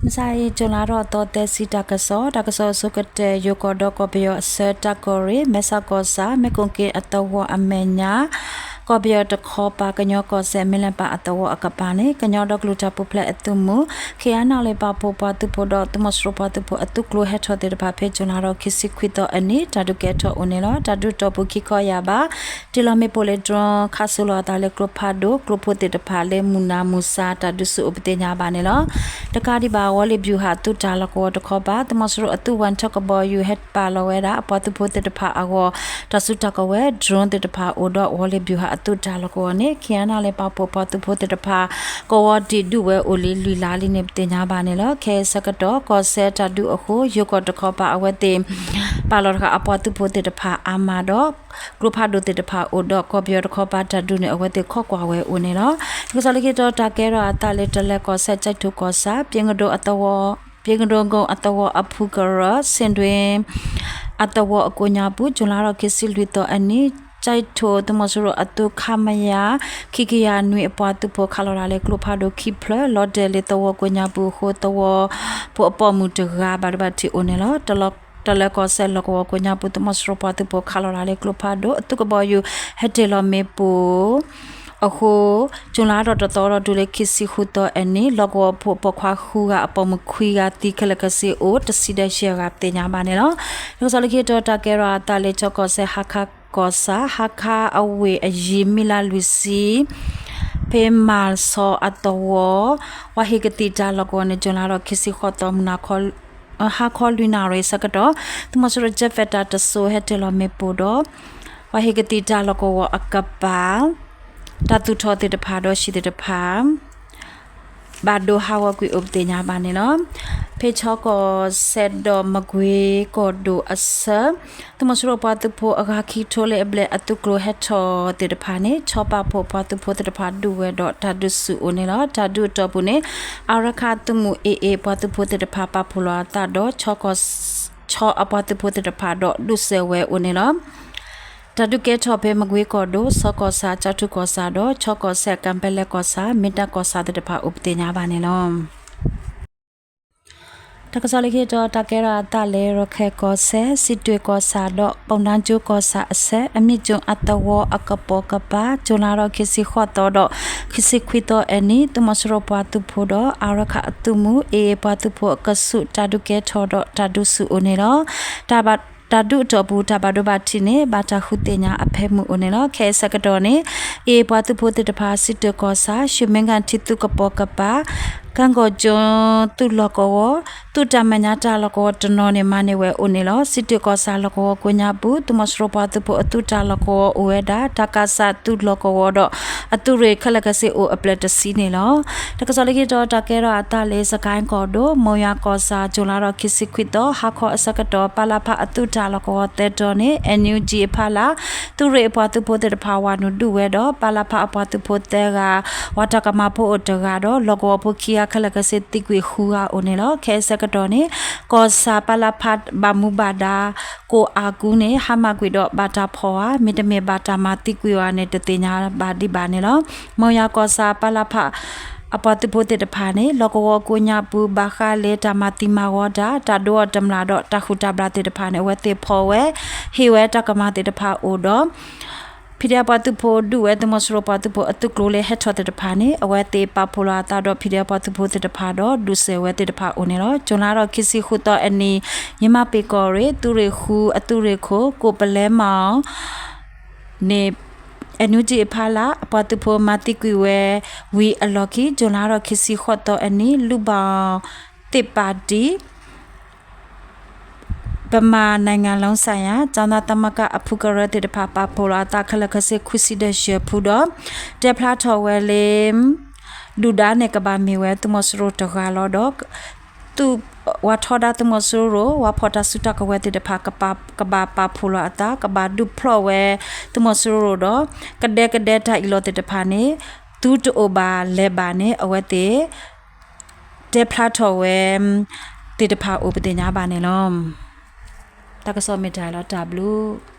မုၢ်ဆါအံၤ ကၠူၤလါထီၣ်သီသၢဆံ တၢ်ကစီၣ်, တၢ်ကစီၣ်အဆိကတၢၢ် ယိၤကီၢ်ဒီးကီၢ်ပယီၤအဆၢ တၢ်ကီၢ်ရ့ၣ် မဲဆီးကီၢ်ဆၣ် မ့ၢ်ကိၣ်က့ၤအသဝီအမဲာ်ညါ ကီၢ်ပယီၤတခီပၤ ကညီကီၢ်စဲၣ် မ့ၢ်လၢပၣ်အသဝီအကပၤန့ၣ် ကညီဒီကလုာ်တၢ်ပူၤဖျဲးအသုးမုၢ် ခ့ၣ်အဲၣ်နၣ်လ့ၣ် ပာ်ဖှိၣ်ပှၤသုးဖိဒီး သုးမီၤစိရိၤပှၤသုးဖိအသုးကျိၤဟဲထီၣ်သ့ၣ်တဖၣ် ဖဲကၠူၤလါထီၣ်ခံဆံခွံသီအနံၤ တၢ်ဒုးကဲထီၣ်အိၣ်န့ၣ်လီၤ. တၢ်ဒုးတီၢ်ပူၤခံခီယၢ်ဘး တ့ၢ်လီၤမ့ၣ်ပိၢ်လၢ drone ခးဆူလီၤအသးလၢကျိဖးဒိၣ် ကျိဖိသ့ၣ်တဖၣ်လၢမုၢ်နၤမုၢ်ဆါ တၢ်ဒုးဆူၣ်အိၣ်ပသ့ၣ်ညါဘၣ်န့ၣ်လီၤ. တကးဒံးဘၣ် ဝီၤလ့ၣ်ဘျူးဟၣ်အသုးတၢ်လီၢ်ကဝီၤတခီပၤ သုးမီၤစိရိၤအသုးဝၣ်ထၢၣ်ကဘီယူၤ ဟဲပာ်လီၤဝဲဒၣ် အပှၤသုးဖိသ့ၣ်တဖၣ်အဂီၢ် တၢ်စုတၢ်ကဝဲၤ drone သ့ၣ်တဖၣ်အိၣ်ဒီး ဝီၤလ့ၣ်ဘျူးဟၣ်အသုးတၢ်လီၢ်ကဝီၤန့ၣ် ခ့ၣ်အဲၣ်နၣ်လ့ၣ် ပာ်ဖှိၣ်ပှၤသုးဖိသ့ၣ်တဖၣ် ကဝီၤဒံးဒုးဝဲအိၣ်လံလွံၢ်လါလံန့ၣ် ပသ့ၣ်ညါဘၣ်န့ၣ်လီၤ. ခဲအံၤဆၢကတီၢ် ကီၢ်စဲၣ်တၢ်ဒုးအဃိ ယိၤကီၢ်တခီပၤအဝဲသ့ၣ် ပာ်လီၤတဃာ်အပှၤသုးဖိသ့ၣ်တဖၣ်အါမးဒီး ကျိဖးဒိၣ်သ့ၣ်တဖၣ်အိၣ်ဒီး ကီၢ်ပယီၤတခီပၤတၢ်ဒုးန့ၣ် အဝဲသ့ၣ်ခိးကွၢ်ဝဲအိၣ်န့ၣ်လီၤ. တၢ်ကစီၣ်လၢခံတီၤ တၢ်ကဲထီၣ်အသးလၢ တလၢၤကီၢ်စဲၣ် ကၠဲးထိၣ်ကီၢ်ဆၣ် ပယ့ကဒိၣ်အသဝီ ပယ့ကဒိၣ်ကိၣ်အသဝီအဖုကရၢ ဆ့ၣ်ဒွ့ အသဝီအကိးညါပူၤ ကၠူၤလါထီၣ်ခံဆံလွံၢ်သီအနံၤ ကၠဲးထိၣ်သုးမီၤစိရိၤအသုး ခမရ ခံကယၤနွံအပှၤသုးဖိခးလီၤတၢ်လၢကျိဖးဒိၣ်ခံဖျၢၣ် လီၤတဲာ်လၢသဝီကိးညါပူၤအဃိ သဝီဖိအပိာ်မုၣ်တဂၤ ဘၣ်ဒိဘၣ်ထံးအိၣ်န့ၣ်လီၤ. တလၢၤကီၢ်စဲၣ်လီၢ်ကဝီၤကိးညါပူၤ သုးမီၤစိရိၤပှၤသုးဖိခးလီၤတၢ်လၢကျိဖးဒိၣ် အသုးကဘီယူၤ ဟဲတ့ၢ်လီၤမ့ၣ်ပိၢ် အဃိ ကၠူၤလါထီၣ်တသီဒီးတုၤလၢခံဆံဃုသီအနံၤ လီၢ်ကဝီၤဖိအပိာ်ခွါဃုဂၤ အပိာ်မုၣ်ခွံဂၤသံခဲလၢာ်ခဲဆ့အိၣ် တဆံဒီးယဲၢ်ဂၤ ပသ့ၣ်ညါဘၣ်န့ၣ်လီၤ. တၢ်ကစီၣ်လၢခံတီၤ တၢ်ကဲထီၣ်အသးလၢ ကၠဲးကီၢ်စဲၣ် ဟါခါကီၢ်ဆၣ် ဟါခါအဝ့ၢ်အယံၤ မံလါလွံၢ်ဆံ ဖဲမၤလ်ဆီအသဝီ ဝါဟ့ၣ်ကသံၣ်တၢ်လီၢ်ကဝီၤန့ၣ် ကၠူၤလါထီၣ်ခံဆံဃိးသီ မုၢ်နၤ ဟါခီလွံၢ်နၣ်ရံၣ်ဆၢကတီၢ် သုးမီၤစိရိၤ jet fighter တစိၤ ဟဲတ့ၢ်လီၤမ့ၣ်ပိၢ်ဒီး ဝါဟ့ၣ်ကသံၣ်တၢ်လီၢ်ကဝီၤအကပၤ တၢ်သူၣ်ထီၣ်သ့ၣ်တဖၣ်ဒီး ဟံၣ်သ့ၣ်တဖၣ် ဘၣ်ဒိဟးဂီၤကွံာ်အိၣ်ပသ့ၣ်ညါဘၣ်န့ၣ်လီၤ. ဖဲခၠီကီၢ်စဲၣ်ဒီးမကွ့ကီၢ်ဒိၣ်အဆၢ သုးမီၤစိရိၤပှၤသုးဖိအဂၤခံကထိလၢအဘျဲၣ်အသုးကျိၤဟဲထီၣ်သ့ၣ်တဖၣ်န့ၣ် ဆီပာ်ဖှိၣ်ပှၤသုးဖိသ့ၣ်တဖၣ်ဒုးဝဲဒီးတၢ်ဒုးဆူၣ်အိၣ်န့ၣ်လီၤ. တၢ်ဒုးအတီၢ်ပူၤန့ၣ် အၤရခၣ်သုးမုၢ် AA ပှၤသုးဖိသ့ၣ်တဖၣ်ပာ်ဖှိၣ်လီၤအသးဒီး ဆီအပှၤသုးဖိသ့ၣ်တဖၣ်ဒီးဒုးစဲးဝဲအိၣ်န့ၣ်လီၤ. တၢ်ဒုးကဲထီၣ်ဖဲမကွ့ကီၢ်ဒိၣ် ဆီကီၢ်ဆၣ် ကၠီထူကီၢ်ဆၣ်ဒီး ခၠီကီၢ်စဲၣ် ကၣ်ပဲလဲၣ်ကီၢ်ဆၣ် မ့ၢ်တၢ်ကီၢ်ဆၣ်သ့ၣ်တဖၣ်အိၣ်ပသ့ၣ်ညါဘၣ်န့ၣ်လီၤ. တၢ်ကစီၣ်လၢခံတီၤ တၢ်ကဲထီၣ်အသးလၢ ရခဲၣ်ကီၢ်စဲၣ် စံးတွ့ၣ်ကီၢ်ဆၣ်ဒီး ပူၤနါကၠိကီၢ်ဆၣ်အဆၢ အမံးကၠိအသဝီအကပိာ်ကပၤ ကၠူၤလါထီၣ်ခံဆံဃိးသီဒီး ခံဆံခွံသီအနံၤ သုးမီၤစိရိၤပှၤသုးဖိဒီး အၤရခၣ်အသုးမုၢ် AA ပှၤသုးဖိအကဆူး တၢ်ဒုးကဲထီၣ်ဒီးတၢ်ဒုးဆူၣ်အိၣ်န့ၣ်လီၤ. တၢ်ဒုးအတီၢ်ပူၤ တၢ်ဘၣ်ဒိဘၣ်ထံးန့ၣ် ဘၣ်တၢ်ဃုသ့ၣ်ညါအဖၢမုၢ်အိၣ်န့ၣ်လီၤ. ခဲအံၤဆၢကတီၢ်န့ၣ် AA ပှၤသုးဖိသ့ၣ်တဖၣ် စံးတၢၢ်ကီၢ်ဆၣ် ရွှေမင်းဂံထံသုးကပိာ်ကပၤ ကၣ်ကိၣ်ကၠိသုးလီၢ်ကဝီၤ သုးတၢ်မဲာ်ညါတၢ်လီၢ်ကဝီၤတနီၤန့ၣ် မၤန့ၢ်ဝဲအိၣ်န့ၣ်လီၤ. စံးတၢၢ်ကီၢ်ဆၣ်လီၢ်ကဝီၤကိးညါပူၤ သုးမီၤစိရိၤပှၤသုးဖိအသုးတၢ်လီၢ်ကဝီၤအိၣ်ဝဲဒၣ် တၢ်ကးစၢ်သုးလီၢ်ကဝီၤဒီး အသုးရ့ၣ်ခဲလၢာ်ခဲဆ့အိၣ်အဖျၢၣ်တဆံန့ၣ်လီၤ. တၢ်ကစီၣ်လၢခံတီၤ တၢ်ကဲထီၣ်အသးလၢ စကဲၣ်ကီၢ်ဒိၣ် မိၢ်ယွၤကီၢ်ဆၣ် ကၠူၤလါထီၣ်ခံဆံခွံသီ ဟါခီအဆၢကတီၢ် ပလဖအသုးတၢ်လီၢ်ကဝီၤသၢတီၤန့ၣ် NUG အဖီလာ် သုးရ့ၣ်အပှၤသုးဖိသ့ၣ်တဖၣ် ဝၤနုာ်ဒုးဝဲဒီး ပလဖအပှၤသုးဖိသၢဂၤ ဝၤတၢ်ကမၣ်ဖိအိၣ်တဂၤဒီး လီၢ်ကဝီၤဖိခံဂၤခဲလၢာ်ခဲဆ့သံကွံာ်ဃုဂၤအိၣ်န့ၣ်လီၤ. ခဲအံၤဆၢကတီၢ်န့ၣ် ကီၢ်ဆၣ်ပလဖဘၣ်မူဘၣ်ဒါ ကိၣ်အါကူန့ၣ် ဟါမၢ်ကွံာ်ဒီးဘၣ်တၢ်ဖီၣ်ဧါ မ့တမ့ၢ်ဘၣ်တၢ်မၤသံကွံာ်ဧါန့ၣ် တသ့ၣ်ညါဘၣ်ဒံးဘၣ်န့ၣ်လီၤ. မိၢ်ယွၤကီၢ်ဆၣ်ပလဖ အပှၤသုးဖိသ့ၣ်တဖၣ်န့ၣ် လီၢ်ကဝီၤကိးညါပူၤ ဘၣ်ဃးလၢတၢ်မၤသံမၤဝီတၢ် တၢ်ဒိးအီၣ်တမျၢ်ဒီး တၢ်ဃုာ်တၢ်ဘျၣ်သ့ၣ်တဖၣ်န့ၣ် အဝဲသ့ၣ်ဖီၣ်ဝဲ ဟ့ၣ်ဝဲတၢ်ကမၣ်သ့ၣ်တဖၣ်အိၣ်ဒီး ဖံးဒဲးပှၤသုးဖိဒုးဝဲ သုးမီၤစိရိၤပှၤသုးဖိအသုးကျိၤလၢဟဲထီၣ်သ့ၣ်တဖၣ်န့ၣ် အဝဲသ့ၣ်ပာ်ဖှိၣ်လီၤအသးဒီး ဖံးဒဲးပှၤသုးဖိသ့ၣ်တဖၣ်ဒီး ဒုးစဲးဝဲသ့ၣ်တဖၣ်အိၣ်န့ၣ်လီၤ. ကၠူၤလါထီၣ်ခံဆံဃုသီအနံၤ ယမၤပ့ၤကီၢ်ရ့ၣ် သုးရ့ၣ်ဃုအသုးရ့ၣ်ခိၣ် ကိၣ်ပလဲမီၣ် န့ၣ် NUG အဖီလာ် အပှၤသုးဖိမၤသံကွံာ်ဝဲဝံၤအလီၢ်ခံ ကၠူၤလါထီၣ်ခံဆံဃိးသီအနံၤ လူ့ဘောင်သစ်ပါတီ ဗမာနိုင်ငံလုံးဆိုင်ရာ ကျောင်းသားသမဂ္ဂ အဖုကရၢသ့ၣ်တဖၣ် ပာ်ဖှိၣ်လီၤအသးခဲလၢာ်ခဲဆ့ ခွံဆံဒီးယဲၢ်ဖုဒီး တဲဖျါထီၣ်ဝဲလၢ ဒုၣ်ဒါန့ၣ်ကဘၣ်မ့ၢ်ဝဲသုးမီၤစိရိၤတဂၤလီၤဒီး သုး ဝၤထီဒါသုးမီၤစိရိၤ ဝၤဖီၣ်တၢ်စုတၢ်ကဝဲၤသ့ၣ်တဖၣ် ကဘၣ်ပာ်ဖှိၣ်လီၤအသး ကဘၣ်ဒုးဖျီၣ်ဝဲသုးမီၤစိရိၤဒီး ကဒဲကဒဲတၢ်အံၤလီၤသ့ၣ်တဖၣ်န့ၣ် သုတအိၣ်ဘၣ်လဲၤဘၣ်န့ၣ် အဝဲသ့ၣ် တဲဖျါထီၣ်ဝဲ သ့ၣ်တဖၣ်အိၣ်ပသ့ၣ်ညါဘၣ်န့ၣ်လီၤ. တၢ်ကစီၣ်မ့ၢ်တၢ်အံၤလီၤ တၢ်ဘျုး